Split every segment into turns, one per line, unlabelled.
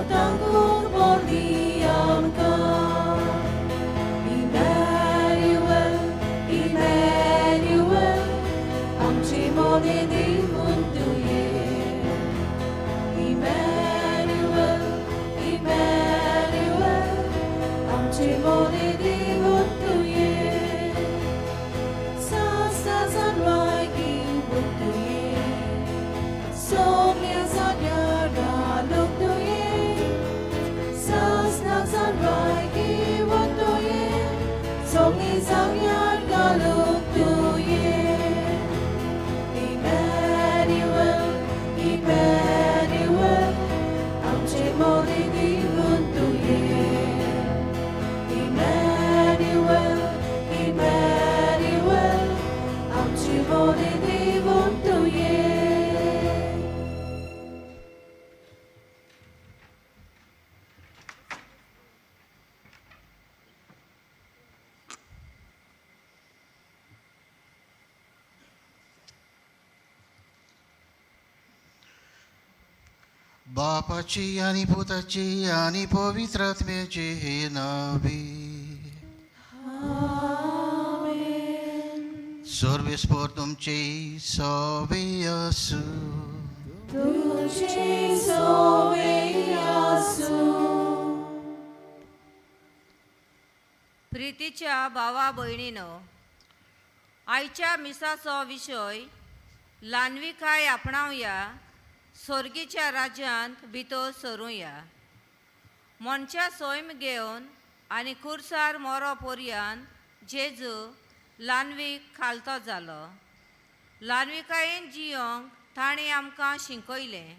तांकूंक बोली आमकां. Emmanuel, Emmanuel, आमची मोदी दिवन तुये. इमॅन्युअल, इमॅन्युअल, आमची मोदी दिवन Tuem. Sasa zanwai wutuye, Somya zanyara luktuye. Sasna zanwai wutuye, Somni zanyara luktuye. Emmanuel, Emmanuel, आमचे मोदी दिवन तुये. Emmanuel, Emmanuel, आमची मोदी दिवन तुये.
बापाची आणि पुताची आणि पवित्र आत्म्याचे हे नावे.
आमेन.
सर्वेस्पर तुमचे सवे आसू.
तुझे सोवे आसूं.
प्रितीच्या भावा भयणीनो, आयच्या मिसाचो विशय ल्हानविकाय आपणावया, सोर्गीच्या राज्यांत भितर सरुया. मनशा सैम घेवन आनी खुर्सार मोरो पर्यंत जेजू ल्हानवीक खालतो जालो. ल्हानविकायेन जियोंक ताणें आमकां शिकयलें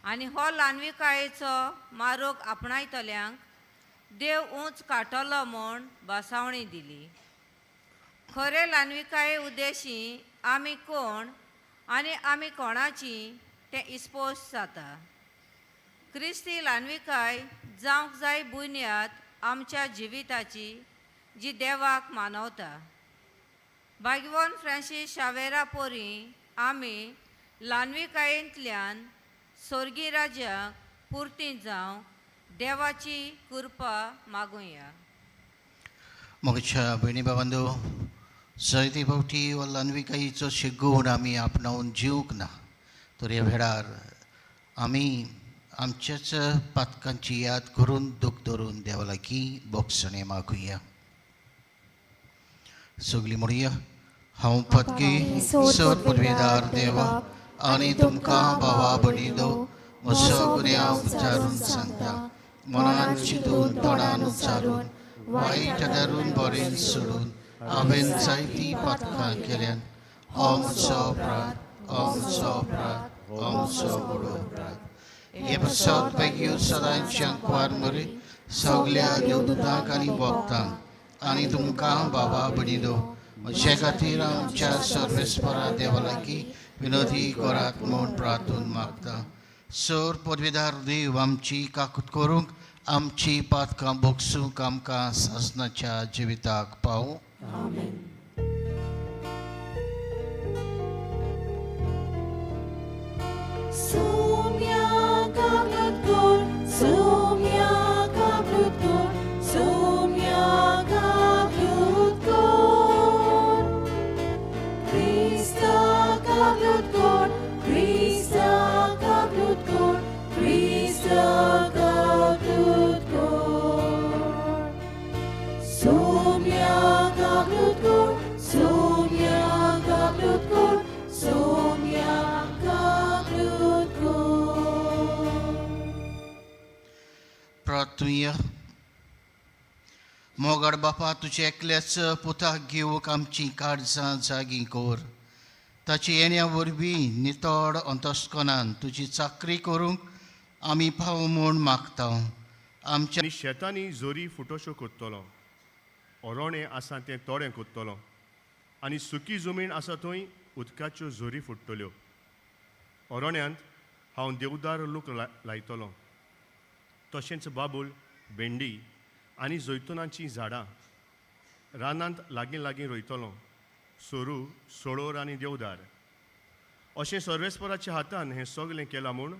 आनी हो ल्हानविकायेचो मारोग आपणायतल्यांक देव उंच काडटलो म्हूण भासावणी दिली. खरे ल्हानविकाये उद्देशी आमी कोण आनी आमी कोणाची तें इस्पोस्ट जाता. क्रिस्ती ल्हानविकाय जावंक जाय बुन्याद आमच्या जिविताची, जी देवाक मानवता. भाग्यवान फ्रांसीस शावेरा पोरी आमी ल्हानविकायेंतल्यान सोर्गी राज्याक पुर्ती जावंक देवाची कृपा मागुया.
मोगच्या भयणी बाबांनो, जायते फावटी हो ल्हानविकायेचो शिगूण आमी आपणावन जिवंक ना, तर ह्या वेळार आमी आमच्याच पातकांची याद करून, दूख धरून देवा लागीं बोगसणें मागुया. सगळीं म्हणुया, हांव पदकी सर पुर्वेदार देवा आनी तुमकां भावा भयणीनो, म्हजो गुन्यांव उच्चारून सांगता. मनान चिंतून, तोंडान उच्चारून, वायट धरून, बरें सोडून हांवें जायतीं पातकां केल्यान. हो म्हजो अपराध, हो म्हजो अपराध, हो म्हजो व्हडलो अपराध. हे पासत बेगीन सदांच्या कुंवार मरे, सगल्या देवदूतांक आनी भक्तांक आनी तुमकां बाबा भयणीनो, म्हजे खातीर आमच्या सर्वेस्परा देवा लागीं विनोदी करात म्हूण प्रार्थून मागता. सर पदवीदार देव आमची काकूत करूंक, आमची पातकां बोगसूंक आमकां सासनाच्या जिविताक पावूं.
आमेन. Sumya kaglutkur, sumya kaglutkur, sumya kaglutkur. Krista kaglutkur, Krista kaglutkur, Krista kaglutkur. Sumya kaglutkur, sumya kaglutkur, sumya kaglutkur.
प्रार्थुया. मोगाड बापा, तुज्या एकल्याच पुताक घेवंक आमची काळजां जागीं कर. ताची येण्या वरवीं नितळ अंतस्कनान तुजी चाकरी करूंक आमी पाव म्हूण मागता आमच्या
आनी शेतांनी जोरी फुटोश्यो कोत्तलो, ओरोणें आसा तें तोडें कोत्तलो आनी सुकी जमीन आसा थंय उदकाच्यो जोरी फुट्टल्यो. ओरोण्यांत हांव देवदार लूक लायतलो, तशेंच बाबूल, भेंडी आनी जैतुनाचीं झाडां रानांत लागीं लागीं रोयतलो, सोरू, सोळोर आनी देवदार. अशें सर्वेस्पराच्या हातान हें सगलें केलां म्हूण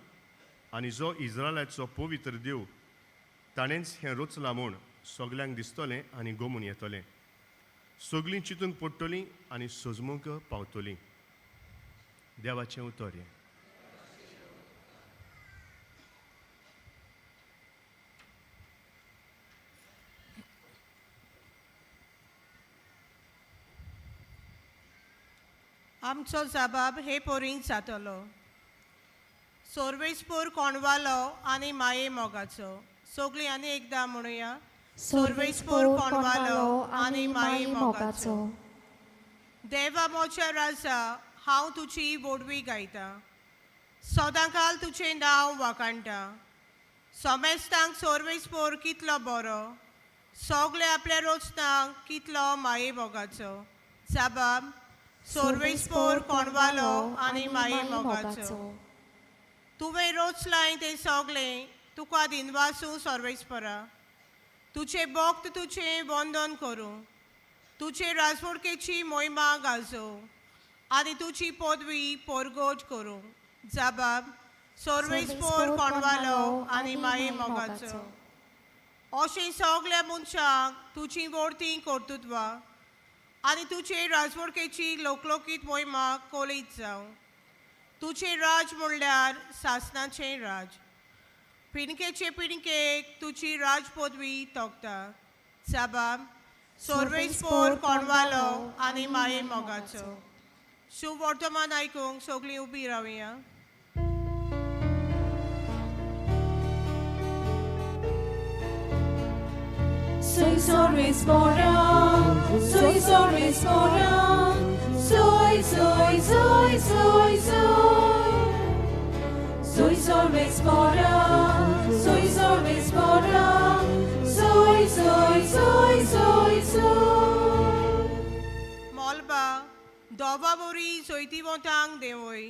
आनी जो इज्रायलाचो पवित्र देव ताणेंच हें रचलां म्हूण सगल्यांक दिसतलें आनी गोमून येतलें. सगलीं चिंतूंक पडटलीं आनी सजमूंक पावतलीं. देवाचें उतर हें.
आमचो जबाब हे पोरींक जातलो. सोर्वेसपूर कोणवालो आनी माये मोगाचो. सगळीं आनी एकदां म्हणुया.
सोर्वेसपोर कोणवालो आनी माये मोगाचो.
देवा मोच्या राजा, हांव तुजी वोडवी गायता, सदांकाल तुजें नांव वाखाणटा. सोमेस्तांक सोर्वेसपोर कितलो बरो, सगळे आपल्या रोचनांक कितलो माये मोगाचो. जबाब सोर्वेसपोर कोणवालो आनी माये मोगाचो. तुवें रोचलाय तें सगळें तुका दिनवासूं सर्वेस्परा. तुजें भक्त तुजें वंदन करूं, तुजे राजवडकेची मोहिमा गाजोवं आनी तुजी पदवी परगट करूं. जबाब सर्वेस्पोर कोणवालो आनी माये मोगाचो. अशें सगल्या मनशांक तुजी वोडतीं कर्तृत्वां आनी तुजे राजवडकेची लोकलोकीत मोहिमा कोलीत जावं. तुजें राज म्हणल्यार सासणाचें राज, पिणकेचे पिणकेक तुजी राज पदवी तोखता. जबाब सोर्वेसपोर कोणवालो आनी माये मोगाचो. सुवर्तमान आयकूंक सगळीं उबी रावया.
Soy sorvespora, soy sorvespora, soy, soy, soy, soy, soy. Soy sorvespora, soy sorvespora, soy, soy, soy, soy, soy.
मोलबा दोबा बोरी जैतिवंतांक देंवय,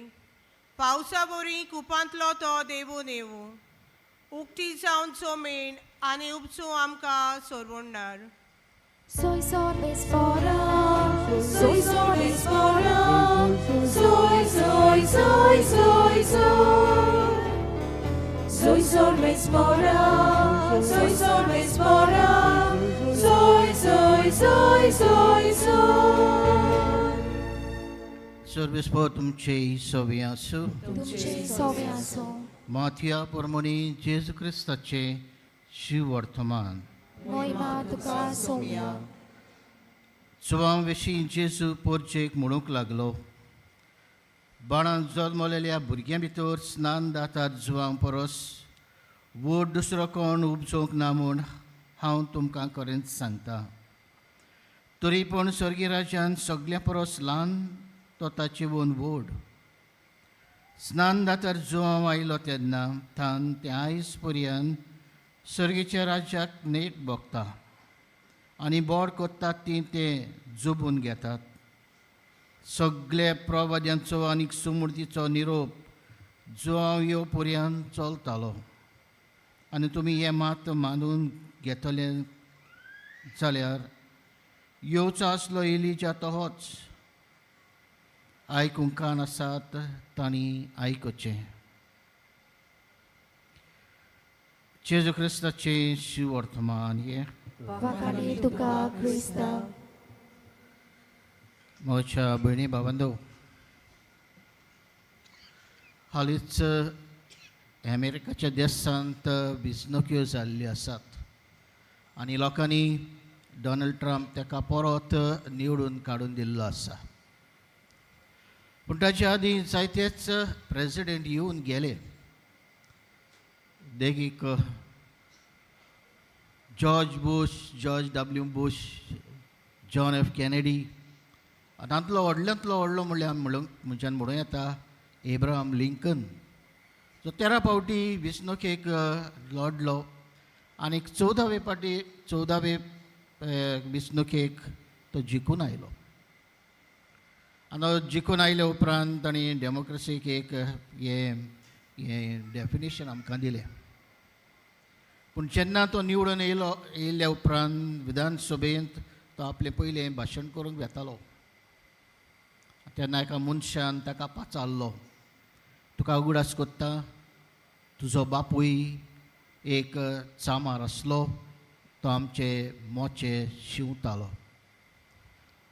पावसा बोरी कुपांतलो तो देवून येवूं, उक्ती जावन जमीन आनी उपसूं आमकां सोरवणणार.
Soy sorvespora, soy sorvespora, soy, soy, soy, soy, soy. Soy sorvespora, soy sorvespora, soy, soy, soy, soy, soy.
सर्वेस्पोर तुमचे सोबी आसूं.
तुमचे सोबे आसूं.
माथ्या परमणी जेजू क्रिस्ताचे शिवर्तमान.
मोहिमा तुका सोम्या.
जुवां विशीं जेजू पोरचेक म्हणूंक लागलो, बाणान जल्मलेल्या भुरग्यां भितर स्नान दातात जुवां परस व्हड दुसरो कोण उपजोवंक ना म्हूण हांव तुमकां खरेंच सांगता. तरी पूण स्वर्गीय राज्यान सगळ्यां परस ल्हान तो ताचे वोन व्हड. स्नान दातार जुवांव आयलो तेन्ना थान ते आयज पर्यंत सर्गीच्या राज्याक नेट भोगता आनी बोड कोत्तात ती ते जुबून घेतात. सगळे प्रवाद्यांचो आनी सुमूर्तीचो निरोप जुवांव यो पर्यंत चलतालो. आनी तुमी हें मात मानून घेतले जाल्यार येवचो आसलो इलीच्या तहोच. आयकूंक कान आसात तांणी आयकुचें. जेजू क्रिस्ताचें शिवर्तमान हें.
वाखाणी तुका क्रिस्ता.
म्हज्या भयणी भावंदो, हालींच अमेरिकाच्या देशांत वेंचणुक्यो जाल्ल्यो आसात आनी लोकांनी डोनाल्ड ट्रम्प ताका परत निवडून काडून दिल्लो आसा. पूण ताच्या आदीं जायतेच प्रेजिडेंट येवन गेले. देखीक George Bush, George W Bush, John F Kennedy. तांतलो व्हडल्यांतलो व्हडलो म्हणल्यार म्हणूंक मनशान म्हणूं येता एब्राहम लिंकन, जो 13 फावटी वेंचणुकेक लढलो आनी 14वे फावटी 14वे वेंचणुकेक तो जिखून आयलो. आनी जिखून आयल्या उपरांत ताणें डेमोक्रेसीक एक हें हें डेफिनेशन आमकां दिलें. पूण जेन्ना तो निवडून येयलो, येयल्या उपरांत विधानसभेंत तो आपलें पयलें भाशण करूंक वेतालो तेन्ना एका मनशान ताका पाचारलो, तुका उगडास कोत्ता तुजो बापूय एक चामार आसलो, तो आमचे मोचे शिंवतालो.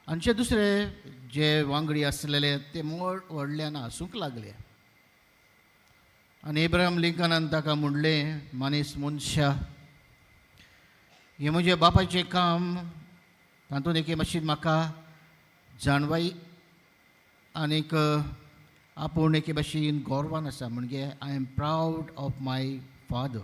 आनी जे दुसरे जे वांगडी आसलेले ते मोड व्हडल्यान हांसूंक लागले. आनी एब्राहम लिंकनान ताका म्हणलें, मानेस मनशा, हें म्हजें बापायचें काम, तातूंत एके मातशी म्हाका जाणवाय आनीक आपूण एके भाशेन गोर्वान आसा, म्हणजे I am proud of my father.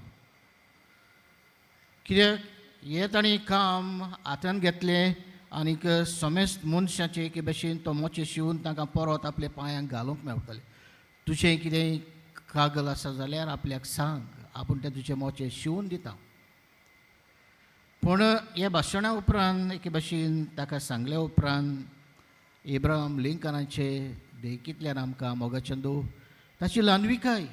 कित्याक हें ताणें काम हातान घेतलें आनीक समेस्त मनशाचे एके भाशेन तो मोचे शिवून तांकां परत आपल्या पांयांक घालूंक मेळटलें. तुजें कितेंय कागल आसा जाल्यार आपल्याक सांग, आपूण तें तुजें मोचे शिवून दिता. पूण ह्या भाशणा उपरांत एके भाशेन ताका सांगल्या उपरांत एब्राहम लिंकनाचे देखींतल्यान आमकां मोगाचंदू ताची ल्हानविकाय,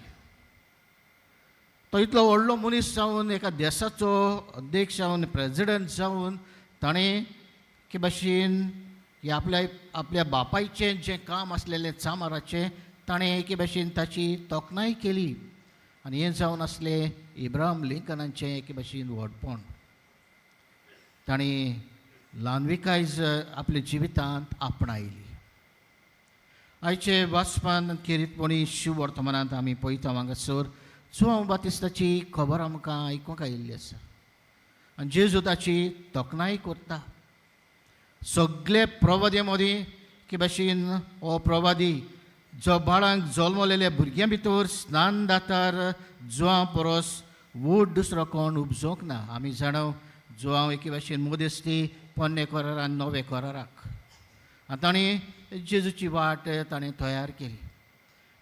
तो इतलो व्हडलो मनीस जावन एका देसाचो अध्यक्ष जावन प्रेजिडंट जावन ताणें एके भाशेन हे आपल्या आपल्या बापायचें जें काम आसलेलें चामाराचें ताणें एके भाशेन ताची तोखणाय केली. आनी हें जावन आसलें इब्राहिम लिंकनाचें एके भाशेन व्हडपण. ताणें ल्हानविकाय आपल्या जिवितांत आपणायली. आयचे वाचपान खेरीतपणी शिव वर्तमानांत आमी पळयता हांगासर जुआंव बातिस्ताची खबर आमकां आयकूंक आयिल्ली आसा आनी जेजू ताची तोखणाय करता. सगळे प्रवादे मदीं की भाशेन हो प्रवादी जो बाळांक जल्मलेल्या भुरग्यां भितर स्नान दातार जुआं परस व्हड दुसरो कोण उपजोवंक ना. आमी जाणाव जुआंव एके भाशेन मदेस्ती पोन्ने करार आनी नवे कराराक, आनी ताणें जेजूची वाट ताणें तयार केली.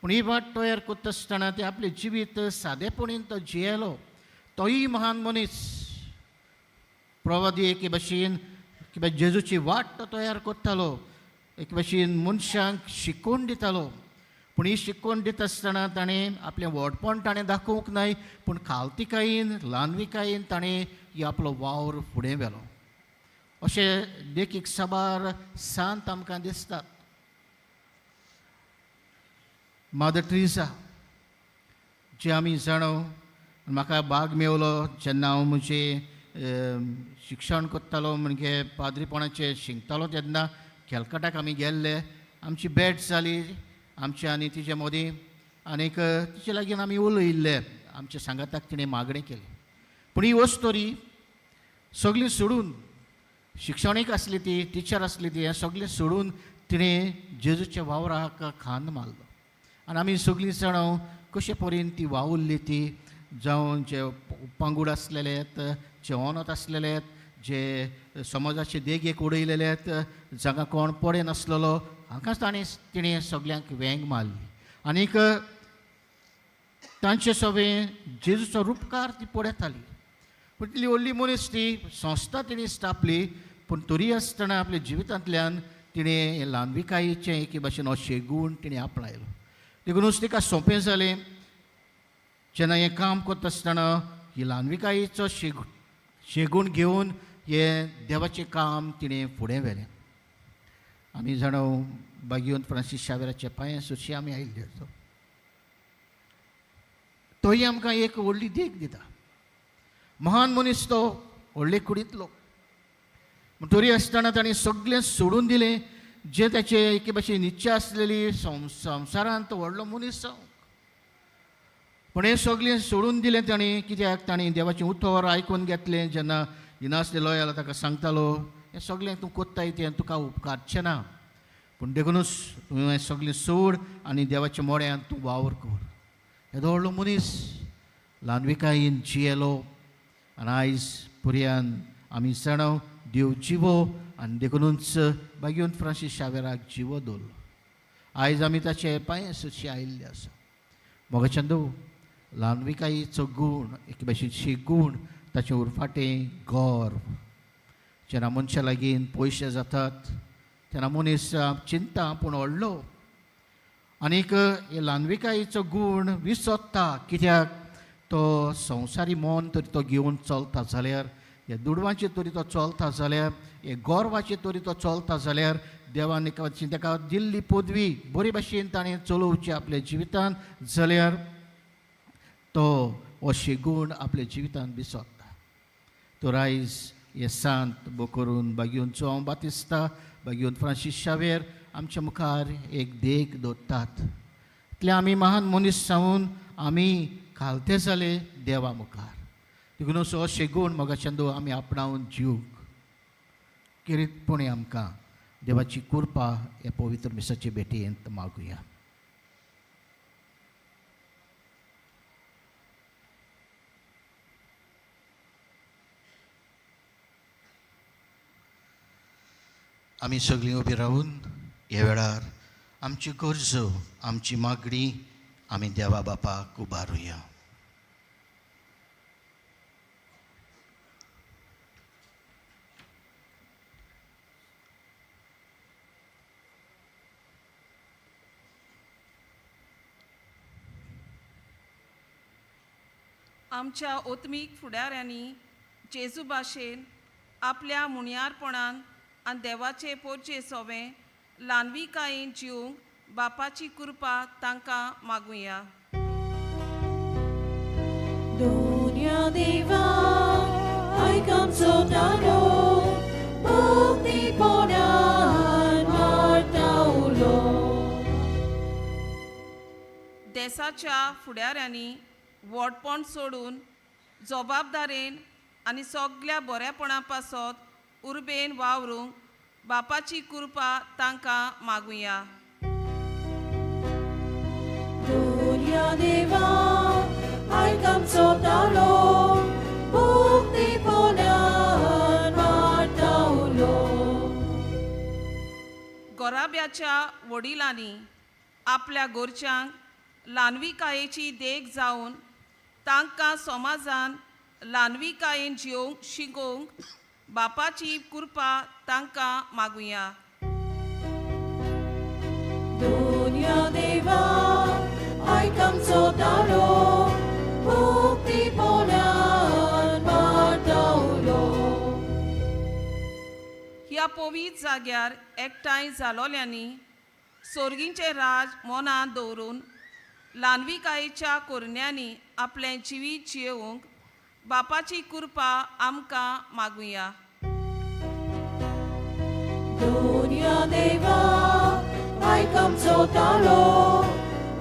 पूण ही वाट तयार करता आसतना ते आपलें जिवीत सादेपणीन तो जियेलो. तोय महान मनीस प्रवादी एके भाशेन किंवा जेजूची वाट तो तयार करतालो, एके भाशेन मनशांक शिकोवन दितालो. पूण ही शिकोवन दिता आसतना ताणें आपलें व्हडपण ताणें दाखोवंक नाय, पूण खालतिकायेन ल्हानविकायेन ताणें ही आपलो वावर फुडें व्हेलो. अशें देखीक साबार सांत आमकां दिसतात. मादर ट्रिजा जे आमी जाणो, म्हाका भाग मेवलो जेन्ना हांव म्हजें शिक्षण करतालो, म्हणजे पाद्रीपणाचें शिकतालो तेन्ना कॅलकटाक आमी गेल्ले. आमची भेट जाली आमचे आनी तिचे मदीं आनीक तिचे लागीं आमी उलयल्ले, आमच्या सांगाताक तिणें मागणें केलें. पूण ही वस्तोरी सगळी सोडून, शिक्षणीक आसली ती, टिचर आसली ती, हें सगळें सोडून तिणें जेजूच्या वावराक खांद मारलो. आनी आमी सगळीं जाणां कशे परीन ती वावुरली ती, जावं जे पांगूड आसलेले, जे ओनत आसलेले, जे समाजाचे देगेक उडयलेले, जांकां कोण पडे नासलेलो, हांकांच ताणें तिणें सगल्यांक वेंग मारली. आनीक तांचे सगळें जेजूचो रुपकार ती पळयताली. पूण इतली व्हडली मनीस ती संस्था तिणें स्थापली, पूण तरी आसतना आपल्या जिवितांतल्यान तिणें हें ल्हानविकायेचें एके भाशेन अशें गूण तिणें आपणायलो. देखुनूच तिका सोंपें जालें जेन्ना हें काम करता आसतना ही ल्हानविकायेचो शेगूण घेवन हें देवाचें काम तिणें फुडें व्हेलें. आमी जाणा बागियोन फ्रांसीस शावेराचे पांये सुशी आमी आयिल्ले आसा. तोय आमकां एक व्हडली देख दिता. महान मनीस तो, व्हडले कुडींतलो, पूण तरी आसतना ताणें सगळें सोडून दिलें जें ताचे एके भाशेन इच्छा आसलेली संवसारांत तो व्हडलो मनीस जावंक. पूण हें सगळें सोडून दिलें ताणें कित्याक ताणें देवाचें उतर आयकून घेतलें. जेन्ना इनास लोयाला ताका सांगतालो हें सगळें तूं कोत्ताय तें तुका उपकारचें ना, पूण देखुनूच तूं हें सगळें सोड आनी देवाच्या मोड्यांत तूं वावर कर. येदो व्हडलो मनीस ल्हानविकायेन जियेलो आनी आयज पुरयान आमी जाणाव देव जिवो आनी देखुनूच बागयोन फ्रांसीस शावेराक जिवो दवरलो. आयज आमी ताचे पांये सुशी आयिल्ले आसा. मोगाचंदू ल्हानविकायेचो गूण एके भाशेन गूण ताचें उरफाटें गर्व. जेन्ना मनशा लागीं पयशे जातात तेन्ना मनीस चिंता आपूण व्हडलो आनीक हे ल्हानविकायेचो गूण विसरता. कित्याक तो संवसारी मन तरी तो घेवन चलता जाल्यार, ह्या दुडवांचे तरी तो चलता जाल्यार, हे गोरवाचे तरी तो चलता जाल्यार देवान एका ताका दिल्ली पदवी बरे भाशेन ताणें चलोवची आपल्या जिवितांत जाल्यार तो हो शेगूण आपल्या जिवितांत बिसोता. तर आयज हे सांत बोकरून बागयोन चोंव बातिस्ता, बागयोन फ्रांसीस शावेर आमच्या मुखार एक देख दवरतात. इतले आमी महान मनीस जावन आमी खालते जाले देवा मुखार. देखून असो शेगूण मोगाच्यान आमी आपणावन जिवंक किरीतपणी आमकां देवाची कृपा ह्या पवित्र मिसाचे भेटयेंत मागुया. आमी सगळीं उबी रावून ह्या वेळार आमची गरजो, आमची मागणी आमी देवा बापाक उबारुया.
आमच्या ओतमीक फुडाऱ्यांनी जेजू भाशेन आपल्या मुणयारपणान आनी देवाचे पोरचे सोवे ल्हानविकायेन जिवंक बापाची कृपा तांकां मागुया.
दुनिया देवा आयक आमचो तारो, मुक्तीपणान मारता उलो.
देसाच्या फुडाऱ्यांनी व्हडपण सोडून जबाबदारेन आनी सगल्या बऱ्यापणा पासत उर्बेन वावरूंक बापाची कृपा तांकां मागुया.
दुनिया देवा आयक आमचो तारो, मुक्तीपणान मारता उलो.
गोराब्याच्या वडिलांनी आपल्या गोरच्यांक ल्हानविकायेची देख जावन तांकां समाजान ल्हानविकायेन जिवंक शिकोवंक बापाची कृपा तांकां मागुया.
दुनिया देवा आयक आमचो तारो, मुक्तीपणान मारता उलो.
ह्या पवित्र जाग्यार एकठांय जालोल्यांनी सोर्गींचें राज मनांत दवरून ल्हानविकायेच्या कोरण्यांनी आपलें जिवीत जियोवंक बापाची कृपा आमकां मागुया.
दुनिया देवा आयक आमचो तारो,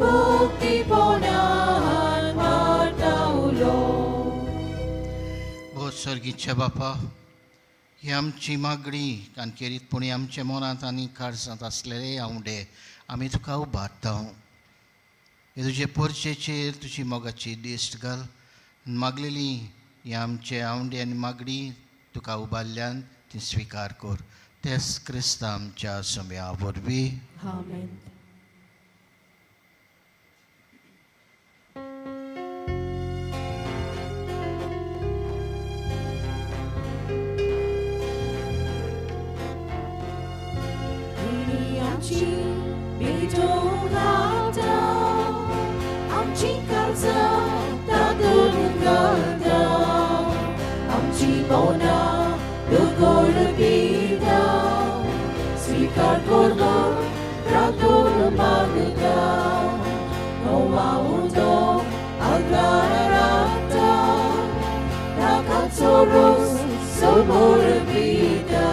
मुक्तीपणान मारता उलो.
भोव सर्गीच्या बापा, ही आमची मागणी कानकेरीतपणी आमच्या मनांत आनी काळजांत आसलेले आंवडे आमी तुका उबारता. हे तुजे पोरचेचेर तुजी मोगाची दिश्ट घाल. मागलेली ही आमचे आंवडे आनी मागणी तुका उबारल्यान ती स्विकार कर. तेच क्रिस्ता आमच्या सम्या वरवीं.
आमेन. आमची भेटूंक घालता, आमची काळजां तातूंत घालता, आमची मनां दुकोर पिता, स्विकार करपाक प्रार्थना मागता. नोवा उदो आग्राराता, नाकाचो रोस समोर पिता,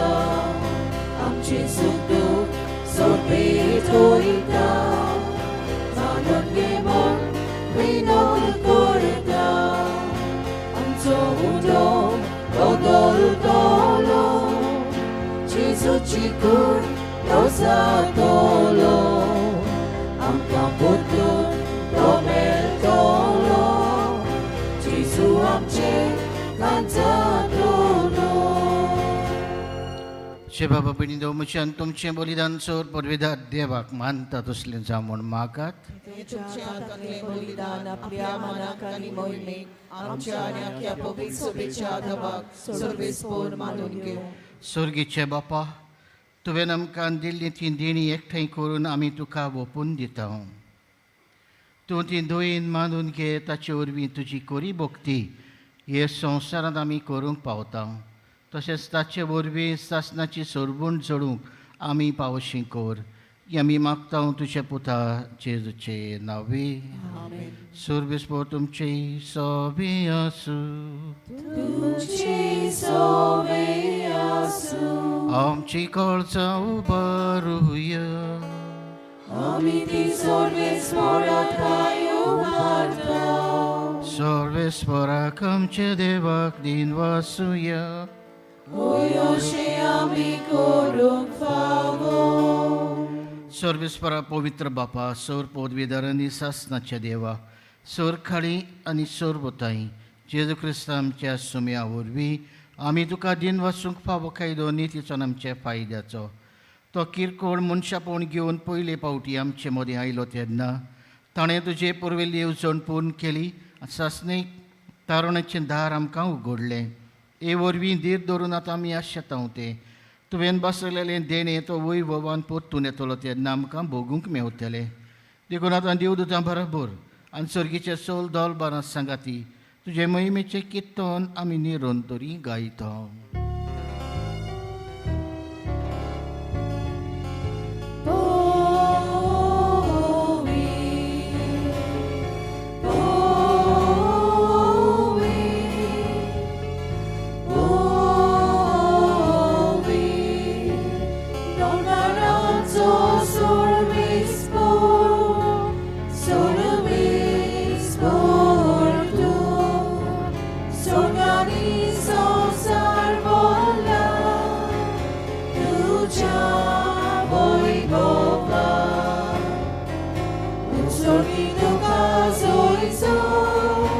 आमचे सुख दुख सोंपेतोयता, मानून घे म्हूण विनोद करता. आमचो उदो बदलतलो, जेजूची कूड रोसातलो, आमकां परतून तो मेळटलो, जेजू आमचे कांचातलो.
शे बाबा भयणी म्हज्यान तुमचें बलिदान चड परवेदार देवाक मानता तसलें जावं म्हूण मागात.
तुमच्या हातांतलें बलिदान आपल्या मनाक आनी मोहिमेक आमच्या आनी आख्या पवित्र सभेच्या दबाक सर्वेस्पोर मानून घेवं.
सोर्गीचे बापा, तुवें आमकां दिल्ली ती देणी एकठांय करून आमी तुका ओपून दिता. तूं ती दयेन मानून घे, ताचे वरवीं तुजी कोरी भक्ती हे संवसारांत आमी करूंक पावता. तशेंच ताचे वरवीं सासणाची सोरबूण जोडूंक आमी पावशी कर. आमी मागता तुज्या पुता जेजूचे नावे.
आमेन.
सर्वेस्पोर तुमचे सोबे आसूं.
तुमची सोवे आसूं.
आमची काळजां उबारुया.
आमी ती सर्वेस्पोराक पांय उबारता.
सर्वेस्पोराक आमच्या देवाक दिन वासुया.
होय, अशें आमी करूंक फावो.
सर्वेस्परा पवित्र बापा, सोर पदवीधर आनी सासनाच्या देवा, सोर खाळी आनी सोर बोताई जेजू क्रिस्त आमच्या सुम्या वरवीं आमी तुका दिन वासूंक फावो कायदो नितीचो आनी आमच्या फायद्याचो. तो किरकोळ मनशापण घेवन पयले फावटी आमचे मदीं आयलो तेन्ना ताणें तुजे पुर्विल्ली येवजण पूर्ण केली आनी सासणीक तारुण्याचें दार आमकां उगडलें. हे वरवीं धीर धरून आतां आमी आशेता तें तुवें बसलेलें देणें तो वैभवान परतून येतलो तेन्ना आमकां भोगूंक मेवतलें. देखून आतां देवदूतां बरोबर आनी सर्गीचे सोल दोल बारां सांगाती तुजे मोहिमेचें किर्तन आमी निरंतरी गायता.
Povi, povi, povi, दोंगराचो सोर्विस्पोर, सोर्विस्पोर तूं, सोर्गांनी संवसार भरला तुज्या वैभवान. उत्सर्गी तुका जोय जोय,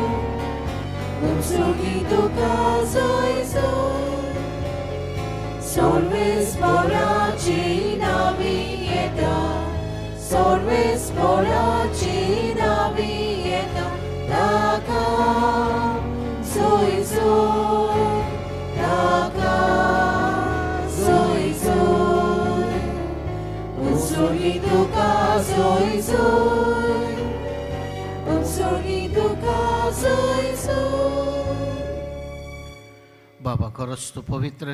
उत्सर्गी तुका जोय जोय, सर्वेस्पोराची नावी येता, सर्वेस्पोराची नावी येता, ताका जोय जोय, ताका जोय जोय, उत्सर्गी तुका जोय जोय, उत्सर्गी तुका जोय जोय.
बाबा, खरोच तूं पवित्र,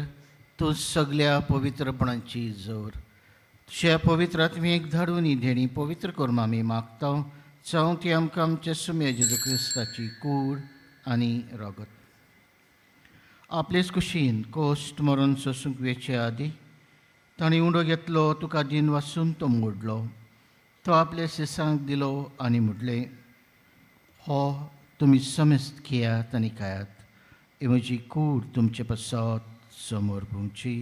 तूं सगल्या पवित्रपणाची जोर. तुज्या पवित्र आत्म्याक धाडून ही देणी पवित्र करून आमी मागता, जावं ती आमकां आमच्या सुम्या जेजू क्रिस्ताची कूड आनी रगत. आपलेच कुशीन कोश्ट मरण सोसूंक वेचे आदी ताणें उंडो घेतलो, तुका दिन वासून तो मोडलो, तो आपल्या शिसांक दिलो आनी म्हटलें, हो तुमी समेस्त घेयात आनी खायात. ही म्हजी कूड तुमचे पासत समोर पळोवची.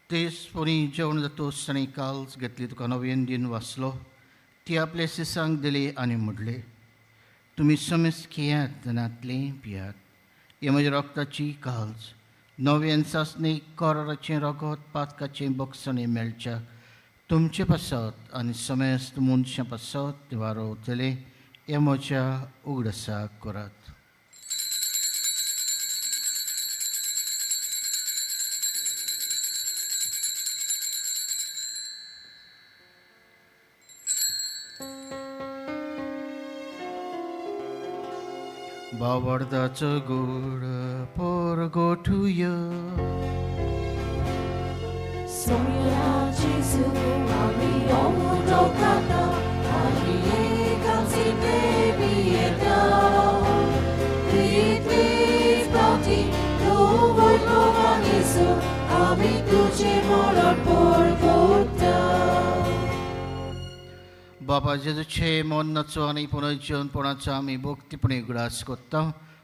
तेच परी जेवण जातूच ताणें काल्स घेतली, तुका नवीन दिन वाचलो, ती आपल्या शिसांक दिली आनी म्हटलें, तुमी समेस्त घेयात आनी पियात. हे म्हज्या रक्ताची काल्स, नव्यान सासणीक कराराचें रगत पातकाचें बक्षणें मेळच्या तुमचे पासत आनी समेस्त मनशां पासत वारोवतले. हे म्हज्या उगडसाक करात. बावडदाचो गोड पोरगोठुया.
सोम्या जेजू, आमी उंडो खाता आनी एकाच पियेता. तितलेच फावटी तूं वैभवान येसो आमी तुजें मरण परगट्टा.
बाबा जेजूचे मरणाचो आनी पुनर्जीवनपणाचो आमी भक्तीपणी उगडास करता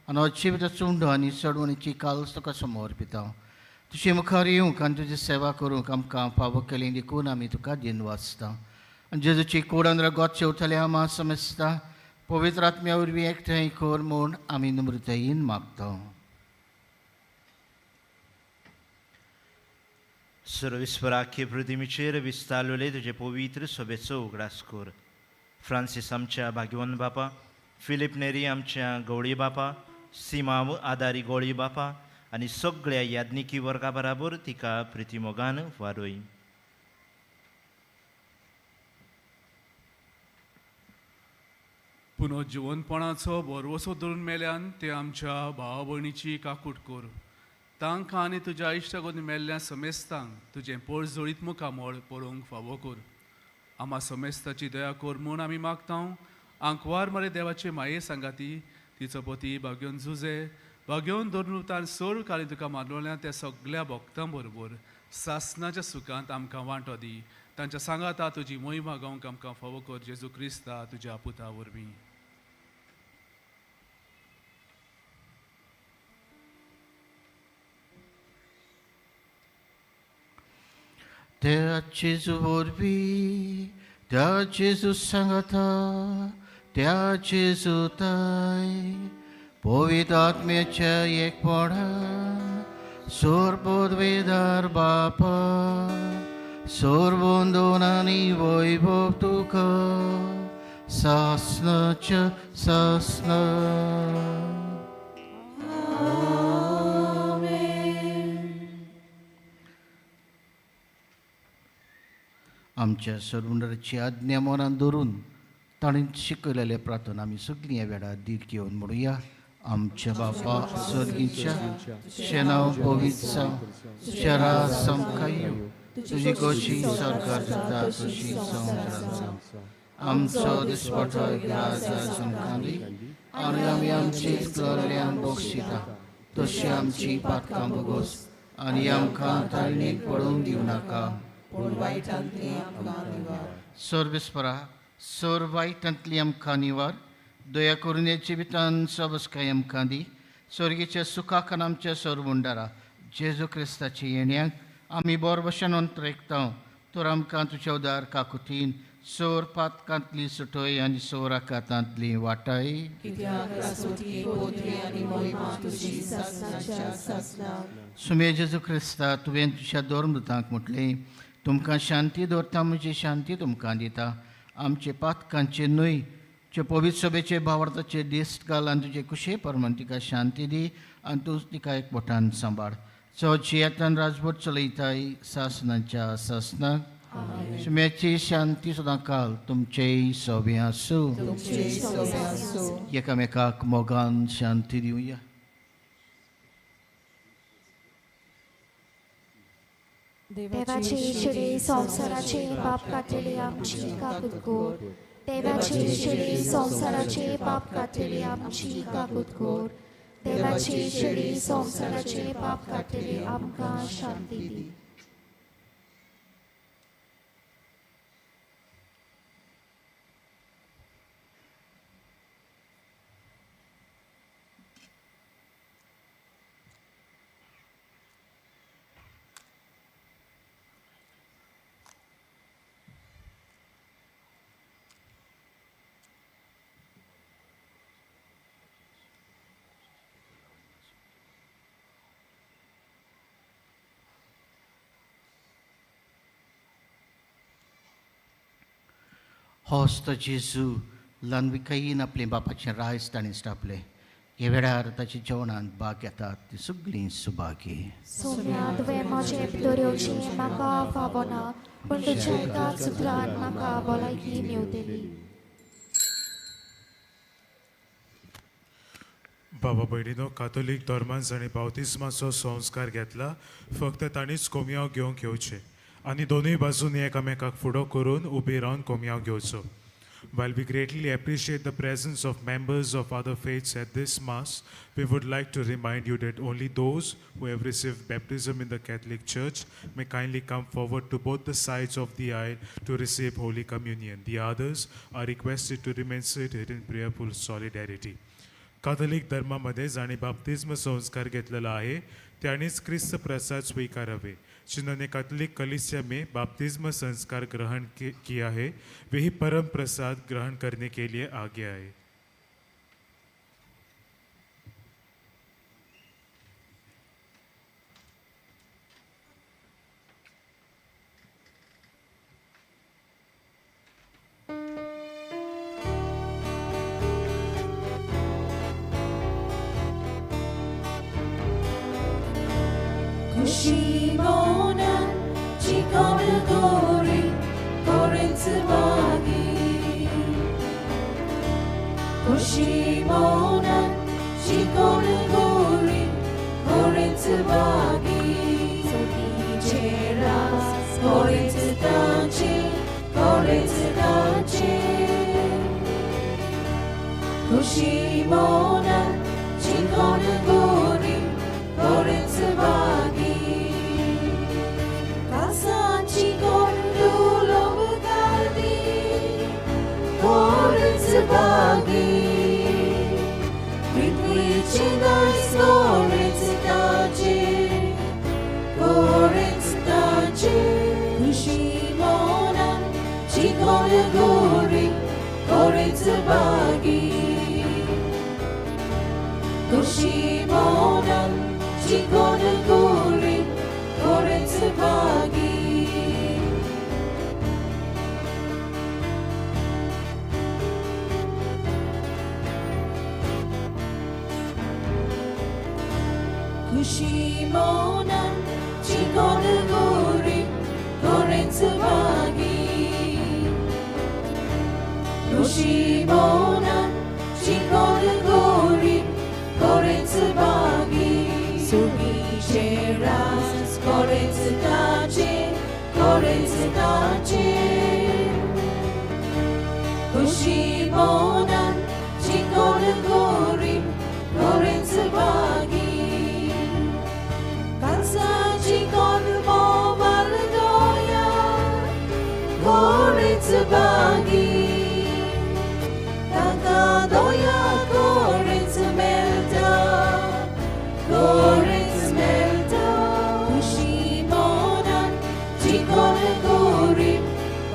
आनी अजिविताचो उंडो आनी चडवणीची काल्स तुका समर्पिता. तुजे मुखार येवंक आनी तुजी सेवा करूंक आमकां फावो केली देखून आमी तुका दिन वाचता. आनी जेजूची कूड आनी रगत शेवतले आमा समजता पवित्र आत्म्या वरवीं एकठांय कर म्हूण आमी नम्रतायेन मागता.
सर्वेस्पराखे पृथ्वीचेर विस्तारलेले तुजे पवित्र सभेचो उगडास कर. फ्रांसीस आमच्या भाग्यवंत बापा, फिलीप नेरी आमच्या गवळी बापा, सिमाव आदारी गोळी बापा आनी सगळ्या याज्ञिकी वर्गा बराबर तिका प्रितीमोगान वारोय.
पुनर्जिवनपणाचो भरवसो धरून मेल्यान ते आमच्या भावा भयणीची काकूट कर. तांकां आनी तुज्या इश्टागोन मेल्ल्या समेस्तांक तुजें पोळजळीत मुखामळ पळोवंक फावो कर. आमा समेस्ताची दया कर म्हूण आमी मागता. आंकवार मरे देवाचे माये सांगाती तिचो पती भाग्योन जुजे भाग्योन धरून सर्व काली तुका मानवल्या त्या सगल्या भक्तां बरोबर सासनाच्या सुखांत आमकां वांटो दी. तांच्या सांगाता तुजी मोहिमा गावंक आमकां फावो कर जेजू क्रिस्ता तुज्या पुता वरवीं.
त्या जेजू वरवीं, त्या जेजू सांगाता, त्या जेजू ताय पवित्र आत्म्याच्या एकपणान सोरपोदवेदार बापा सोरबंदोन आनी वैभव तुका सासनाच्या सासना. आमच्या सर्वंडराची आज्ञा मनान धरून ताणें शिकयलेले प्रार्थना आमी सगळीं ह्या वेळार धीर घेवन म्हणुया. आमच्या बापा सर्गीच्या शेनाव पवित्र जावं, तुज्या राज आमकां येवं, तुजी गोशी सरकार जाता तशी संवसारांत जावं. आमचो दिसपटो ग्रास आमकां दी आनी आमी आमची चलल्यांक बक्षिता तशी आमची पातकां भोगोस आनी आमकां ताळणीक पडूंक दिवं नाका.
पूण वायटांतली आमकां निवार.
सर्वेस्परा सर वायटांतली आमकां निवार, दया करून ह्या जिवितान सबसकाय आमकां दी. स्वर्गीच्या सुखाक आमच्या सरमुंडारा जेजू क्रिस्ताची येण्याक आमी बरो भशेन अंतरेकता. तर आमकां तुज्या उदार काकुतीन सोर पातकांतली सुटय आनी सोर आकातांतली वाटाय.
कित्याक रासोती पोत्री आनी मोहिमा तुजी सासनाच्या सासनाक.
सुमे जेजू क्रिस्ता, तुवें तुज्या दोर मृतांक म्हटलें, तुमकां शांती दवरता, म्हजी शांती तुमकां दिता. आमचे पातकांचे न्हय चे पवित्र सभेचे भावार्थाचे दिश्ट घाल आनी तुजे कुशे परमान तिका शांती दी आनी तूं तिका एक बोटान सांबाळ. चो जियेतान राजभट चलयताय सासनाच्या सासनाक. सुम्याची शांती सदां काल तुमचेय सोबें आसूं.
तुमचे सोबे आसूं.
एकामेकाक मोगान शांती दिवया.
देवाचे शिडे संवसाराचे पाप काडटली आमची काकूत कर. देवाचे शिडे संवसाराचे पाप काडटली आमची काकूत कर. देवाचे शिडे संवसाराचे पाप काडटली आमकां शांती दी.
होस्त जेजू ल्हानविकायेन आपले बापाचें रायस ताणें स्टापलें. ह्या वेळार ताच्या जेवणांत भाग घेतात ती सगळीं सुभागी.
सोम्या, तुवें म्हजें भितर येवचें म्हाका फावना, पूण तुज्या एकाच उतरान म्हाका भलायकी मेवतली.
बाबा भयणीनो, कातोलीक धर्मान जाणें बावतिस्माचो संस्कार घेतला फक्त तांणीच कोमयांव घेवंक येवचें आनी दोनूय बाजूनी एकामेकाक फुडो करून उबी रावन कोमयांव घेवचो. While we greatly appreciate the presence of members of other faiths at this Mass, we would like to remind you that only those who have received baptism in the Catholic Church may kindly come forward to both the sides of the aisle to receive Holy Communion. The others are requested to remain seated in prayerful solidarity. Catholic धर्मामध्ये जाणे बाप्तिस्म संस्कार घेतलेला आहे त्यांनीच ख्रिस्त प्रसाद स्वीकारावे. जिन्होंने Catholic कलीसिया में बाप्तिस्म संस्कार ग्रहण किया है वे ही परम प्रसाद ग्रहण करने के लिए आगे आए.
खुशी मोनन चिकन गोरी कोरेंच बागी
खुशी मोनान शिकोण गोरी कोरेंच बागी
सोगीचे रास
कोरेंच ताचे कोरेंच ताचे खुशी मोनान शिकोण गोरी कोरेंच बागी कासाची कोंडुलो गादी कोरेंच बागी पृथ्वीचे दायज कोरेंच ताचे कोरेंच ताचे खुशी मोनान चिकोण गोरी कोरेंच बागी खुशी मोनान चिकोण गोरी कोरेंच बागी. खुशी मोनान चिकोण गोरी कोरेंच बागी खुशी मोनान चिकोण गोरी कोरेंच बागी सुगीचे रास कोरेंच ताचे कोरेंच ताचे खुशी मोनान चिकोण गोरी कोरेंच बागी कासाची कोण मोवाल doya कोरेंच बागी ताका doya कोरेंच मेळटा कोरेंच मेळटा खुशी मोनान चिकोण गोरी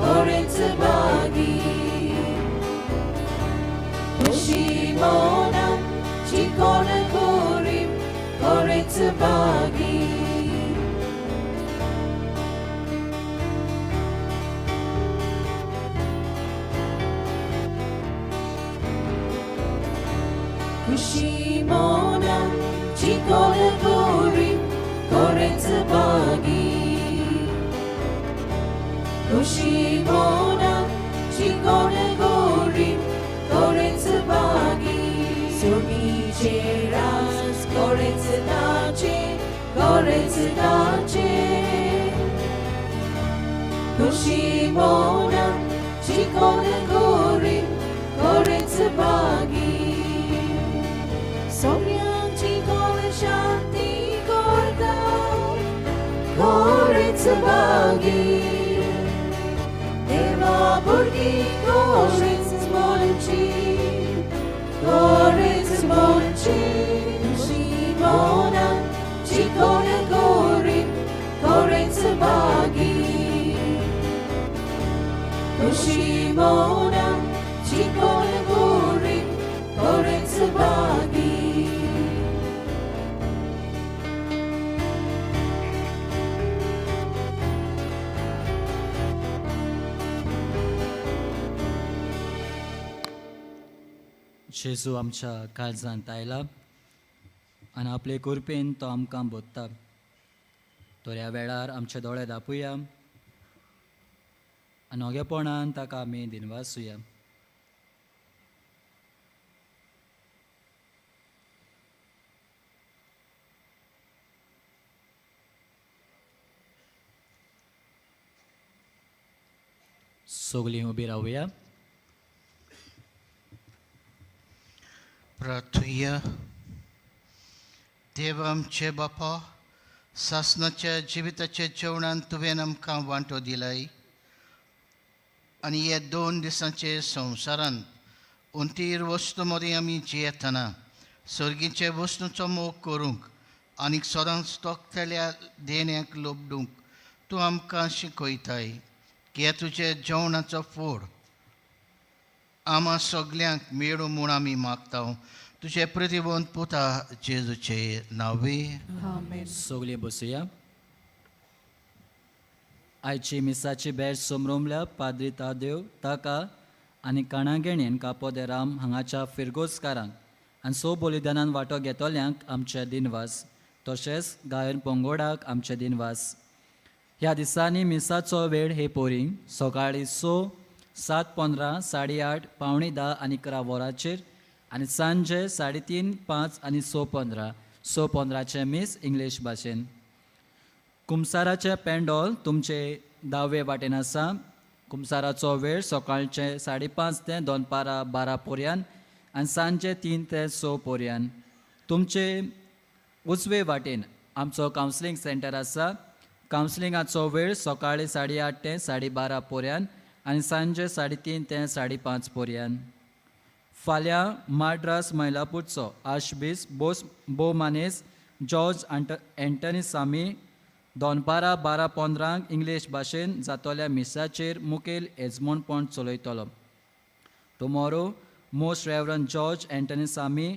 कोरेंच बागी खुशी मोनान चिकोण गोरी कोरेंच बागी. खुशी मोनान चिकोण गोरी कोरेंच बागी खुशी मोनान चिकोण गोरी कोरेंच बागी सुगीचे रास कोरेंच ताचे कोरेंच ताचे खुशी मोनान चिकोण गोरी कोरेंच बागी सोम्यांची कोण शांती करता कोरेंच बागी देवा भुरगीं कोरेंच म्हणची कोरेंच म्हणची खुशी मोनान चिकोण गोरी कोरेंच बागी खुशी मोनान चिकोण गोरी कोरेंच बागी.
जेजू आमच्या काळजांत आयला आनी आपले कृपेन तो आमकां बोधता. तर ह्या वेळार आमचे दोळे दापुया आनी ओगेपणान ताका आमी दिनवासुया. सगलीं उबी रावया.
प्रार्थुया. देव आमचे बापा, सासनाच्या जिविताच्या जेवणान तुवें आमकां वांटो दिलाय आनी ह्या 2 दिसांचे संवसारांत उंतीर वस्तू मदीं आमी जियेतना सर्गीचे वस्तूचो मोग करूंक आनी सदांच तोखतल्या देण्याक लोबडूंक तूं आमकां शिकयताय की ह्या तुज्या जेवणाचो फोड आमा सगल्यांक मेळूं म्हूण आमी मागता तुजे प्रतिबंध पुता जेजूचे नांवे.
सगलीं बसुया. आयची मिसाची भेट समरोमल्या पाद्री तादेव ताका आनी काणागेणेन कापोदे राम हांगाच्या फिरगोजकारांक आनी सो बलिदानान वांटो घेतल्यांक आमचे दिनवास, तशेंच गायन पंगोडाक आमचे दिनवास. ह्या दिसांनी मिसाचो वेळ हे पोरींग सकाळीं 6, 7:15, 8:30, 9:45 आनी 11 वरांचेर आनी सांजे 3:30, 5 आनी 6:15. 6:15चें मीस इंग्लीश भाशेन. कुमसाराचें पेंडोल तुमचे दावे वाटेन आसा. कुमसाराचो वेळ सकाळचे 5:30 ते दनपारां 12 पर्यंत आनी सांजे 3 ते 6 पर्यंत. तुमचे उजवे वाटेन आमचो कावन्सिलींग सेंटर आसा. कावन्सिलिंगाचो वेळ सकाळी 8:30 ते 12:30 पर्यंत आनी सांजे 3:30 ते 5:30 पर्यंत. फाल्यां माड्रास मैलापूरचो आर्चबीस बोस बोमानेस जॉर्ज एंटनी सामी दनपारां 12:15 इंग्लीश भाशेन जातोल्या मिसाचेर मुखेल येजमानपण चलयतलो. Tomorrow Most Reverend George Antony Sami,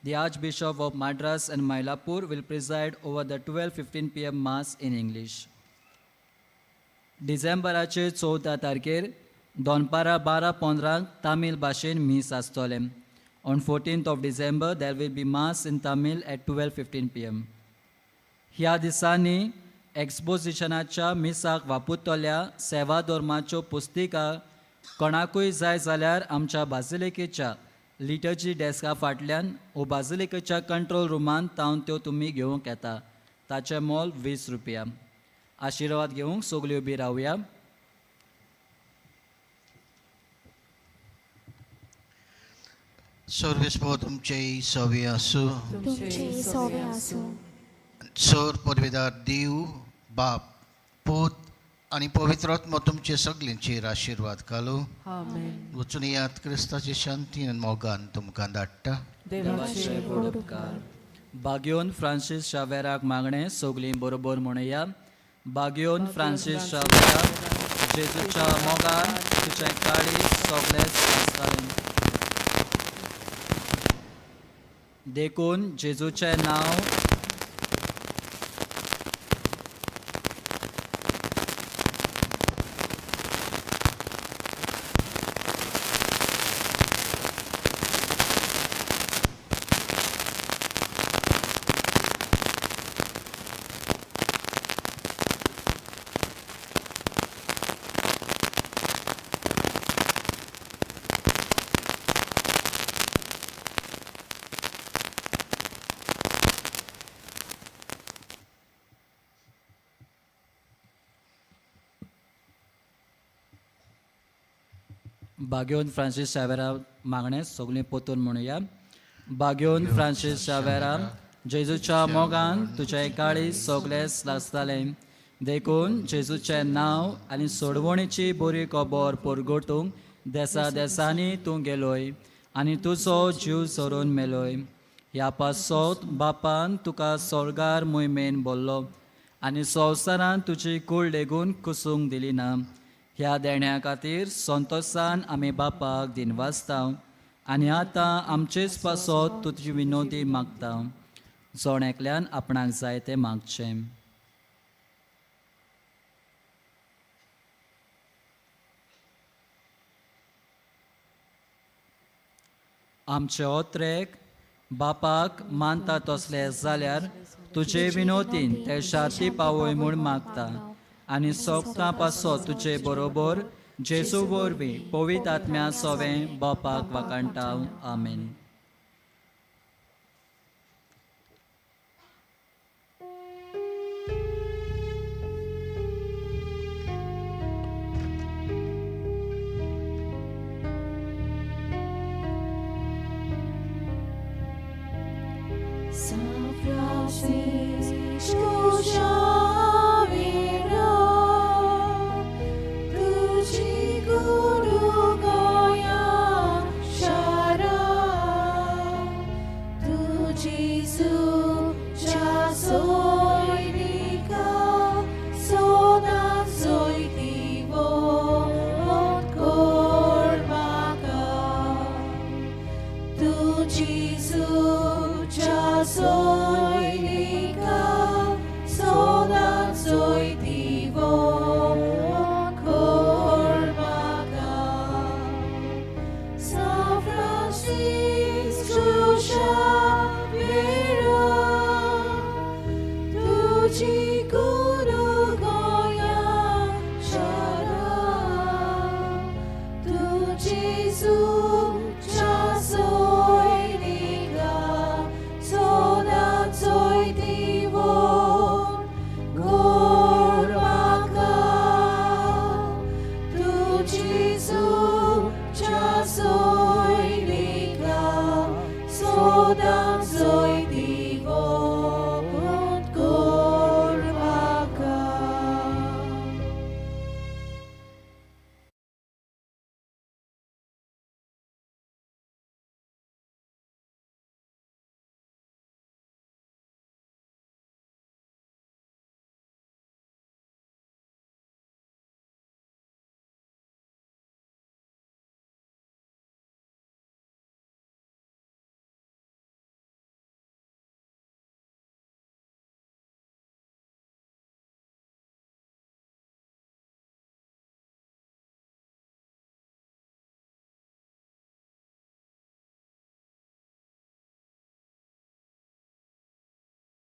the Archbishop of Madras and Mylapore, will preside over the 12:15 p.m. Mass in English. डिसेंबराचे 14 तारखेर दनपारां 12:15 तामील भाशेन मीस आसतलें. On 14th of December there will be mass in Tamil at 12:15 p.m. ह्या दिसांनी एक्सपोजिशनाच्या मिसाक वापरतल्या सेवा धर्माच्यो पुस्तिका कोणाकूय जाय जाल्यार आमच्या बाजिलिकेच्या लिटर्जी डेस्का फाटल्यान वो बाजिलिकेच्या कंट्रोल रुमान तावन त्यो तुमी घेवंक येता. ताचें मोल 20 रुपया. आशिर्वाद घेवंक सगल्यो उबी रावया.
सर्वेस्पोर तुमचे सवे आसूं.
तुमचे सोवे आसूं.
सोर पदवेदार देव बाप पूत आनी पवित्र आत्मो तुमचे सगल्यांचेर आशिर्वाद घालूं.
आमेन.
वचून याद क्रिस्ताची शांती आनी मोगान तुमकां धाडटा.
देवाचे व्हड उपकार.
बाग्योन फ्रांसीस शावेराक मागणें सगलीं बरोबर म्हणया. बाग्योन फ्रांसीस शावेरा, जेजूच्या मोगान तुजें काळीज सगळेंच आसतालें, देखून जेजूचें नांव बाग्योन फ्रांसीस शावेरा मागणें सगळीं पोतून म्हणुया. बाग्योन फ्रांसीस शावेरा, जेजूच्या मोगान तुजें काळीज सगळेंच लासतालें, देखून जेजूचें नांव आनी सोडवणीची बरी खबर परगटूंक देसा देसांनी तूं गेलोय आनी तुजो जीव सोरून मेलोय. ह्या पासत बापान तुका स्वर्गार मोहिमेन बोल्लो आनी संवसारान तुजी कूळ लेगून कुसूंक दिली ना. ह्या देण्या खातीर संतोसान आमी बापाक दिनवासता आनी आतां आमचेच पासत तुजी विनोदी मागता. जण एकल्यान आपणाक जाय तें मागचें. आमचे ओत्रेक बापाक मानता तसले जाल्यार तुजे विनोदीन ते शांती पावय म्हूण मागता आनी सोगतां पासो तुजे बरोबर जेजू वरवीं पवित्र आत्म्या सोवें बापाक वाखाणटा. आमेन.
San Francisco Xavier, तुझी गुरु गोया शारा, तू जेजूच्या सोयरिका, सोना जोयती वोत कोर म्हाका. तू जेजूच्या सोयरिका, सोना जोयती वोत कोर म्हाका. San Francisco Xavier, तुझी गुरु गोया शारा, तू जेजूच्या